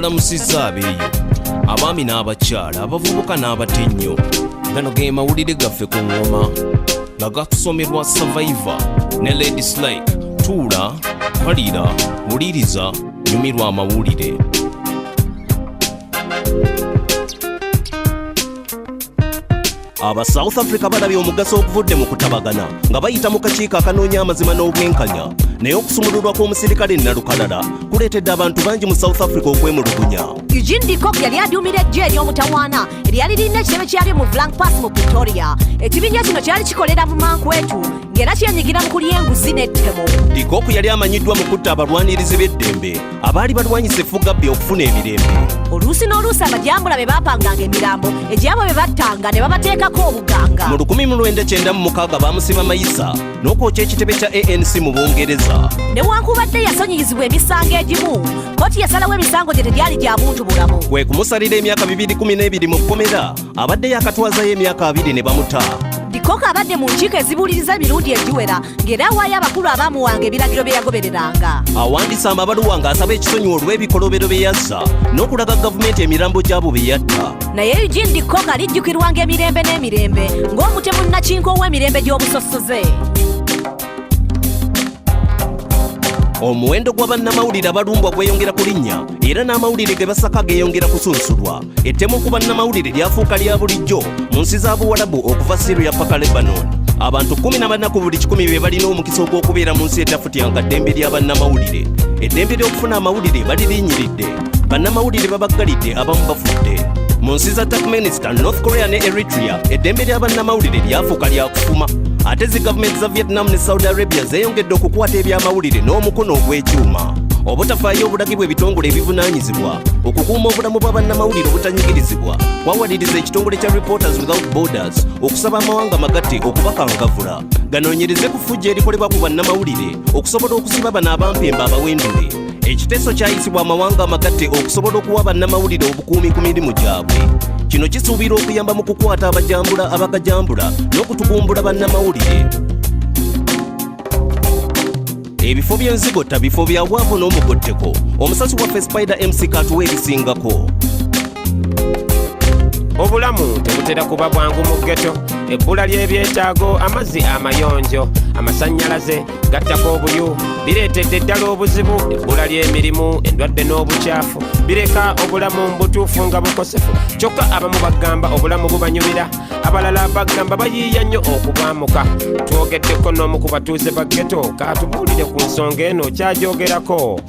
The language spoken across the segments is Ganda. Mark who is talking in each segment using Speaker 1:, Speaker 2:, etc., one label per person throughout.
Speaker 1: Mbalamusizza abeeyo, abaami n'abakyala, abavubuka n'abato ennyo. Gano ge mawulire gaffe ku ŋŋoma nga gakusomerwa Survivor ne Ladies Like. Tuula, kalira, wuliriza, nyumirwa amawulire. Aba South Africa balabye omugaso oguvudde mu kutabagana nga bayita mu kakiiko akanoonya amazima n'obwenkanya, naye okusumululwa kw'omusirikale Nalukalala kuleetedde abantu bangi mu South Africa okwemulugunya.
Speaker 2: Eugene de Kock yali aduumira eggye ery'omutawaana eryali lirina ekitebe kyalyo mu Blankpas mu Pretoria. Ekibinja kino kyali kikolera mu mankwetu ng'era kyenyigira mu kulya enguzi n'ettemu.
Speaker 1: De Kock yali amanyiddwa mu kutta abalwanirizi b'eddembe abaali balwanyisa effugabbi okufuna emirembe.
Speaker 2: Oluusi n'oluusi abajambula be baapanganga emirambo egyabo be battanga ne babateekako obuganga.
Speaker 1: Mu 1996 baamusiba mayisa n'okwokya ekitebe kya ANC mu Bungereza.
Speaker 2: Newankubadde yasonyiyizibwa emisango egimu, kkooti yasalawo emisango gye tegyali gya buntu bulamu.
Speaker 1: Kwe kumusalira emyaka 212 mu kkomera, abadde yakatwazayo emyaka 20 ne bamuta.
Speaker 2: De Kock abadde mu nkiiko ezibuuliriza emirundi egiwera ng'era awaayo abakulu abaamuwanga ebiragiro bye yagobereranga.
Speaker 1: Awandiise amabaluwa ng'asaba ekisonyiwo olw'ebikolobero bye yazza n'okulaga gavumenti emirambo gy'abo be yatta.
Speaker 2: Naye Eugene de Kock alijjukirwanga emirembe n'emirembe ng'omutemu nnakinko ow'emirembe gy'obusosoze.
Speaker 1: Omuwendo gwa bannamawulire abalumbwa gweyongera kulinnya era n'amawulire ge basaka geeyongera kusunsulwa. Ettemu ku bannamawulire lyafuuka lya bulijjo mu nsi za Buwalabu okuva Syria paka Lebanon. Abantu 14 ku buli 100 be balina omukisa ogw'okubeera mu nsi etafutyanga ddembe lya bannamawulire. Eddembe ly'okufuna amawulire balirinyiridde. Bannamawulire babaggalidde, abamu bafudde. Mu nsi za Turkmenistan, North Korea ne Eritrea, eddembe lya bannamawulire lyafuuka lya kufuma. Ate zi gavumenti za Vietnam ne Saudi Arabia zeeyongedde okukwata ebyamawulire n'omukono ogw'ekyuma. Obutafaayo obulagibwa ebitongole ebivunaanyizibwa okukuuma obulamu bwa bannamawulire obutanyigirizibwa kwawaliriza ekitongole kya Reporters Without Borders okusaba amawanga magatte okubakangavvula ganoonyereze ku ffujjo erikolebwa ku bannamawulire okusobola okusiba bano abampembe abawendule. Ekiteeso kyayisibwa amawanga amagatte okusobola okuwa bannamawulire obukuumi ku mirimu gyabwe. Kino kisuubirwa okuyamba mu kukwata abajambula abagajambula n'okutugumbula bannamawulire. Ebifo by'enzigotta bifo bya bwavu n'omugotteko. Omusasi waffe Spider MC katuwa ebisingako.
Speaker 3: Obulamu tebutera kuba bwangu mu ghetto. Ebbula ly'ebyetaago, amazzi amayonjo, amasannyalaze, gattako obuyu, bireetedde ddala obuzibu. Ebbula ly'emirimu, endwadde n'obukyafu bireka obulamu mu butuufu nga bukosefu. Kyokka abamu bagamba obulamu bubanyumira, abalala bagamba bayiiya nnyo okubwamuka. Twogeddeko n'omu ku batuuze ba ghetto, kaatubuulire ku nsonga eno kyagyogerako.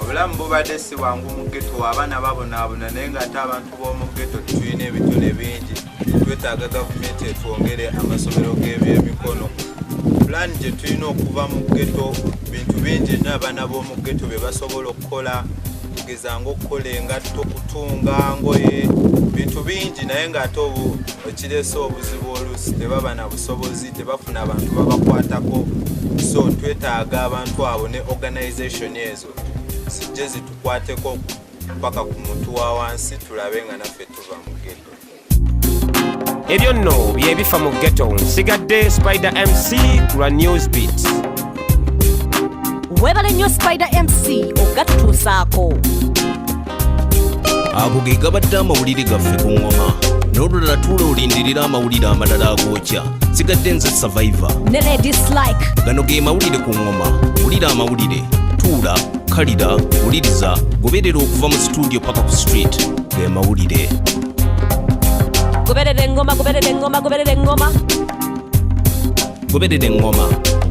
Speaker 4: Obulamu bubadde si bwangu mu ghetto, abaana babonaabona, naye ng'ate abantu b'omu ghetto tulina ebitone bingi. Twetaaga gavumenti etwongere amasomero g'ebyemikono. Pulaani gye tulina okuva mu ghetto, bintu bingi nnyo abaana b'omu ghetto bye basobola okukola, kugeza ng'okukola engatto, kutunga ngoye, bintu bingi, naye ng'ate obu ekireese obuzibu oluusi tebaba na busobozi, tebafuna abantu babakwatako. So twetaaga abantu abo ne organization ezo zijje zitukwateko paka ku muntu wa wansi, tulabe nga naffe tuva mu ghetto.
Speaker 3: Ebyo nno bye bifa mu ghetto. Nsigadde Spider MC ku lwa Newsbeat.
Speaker 2: Weebale nnyo Spider MC okugatutuusaako.
Speaker 1: Ago ge gabadde amawulire gaffe ku ŋŋoma. N'olulala tuula olindirira amawulire amalala agookya. Sigadde nze Survivor
Speaker 2: ne Ladies Like.
Speaker 1: Gano ge mawulire ku ŋŋoma. Wulira amawulire, tuula, kalira, wuliriza, goberera okuva mu studio paka ku street. Ge mawulire.
Speaker 2: Goberera eŋŋoma, goberera eŋŋoma, goberera eŋŋoma.
Speaker 1: Goberera eŋŋoma.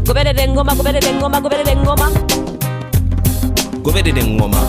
Speaker 2: Goberera eŋŋoma, goberera eŋŋoma, goberera eŋŋoma.
Speaker 1: Goberera eŋŋoma.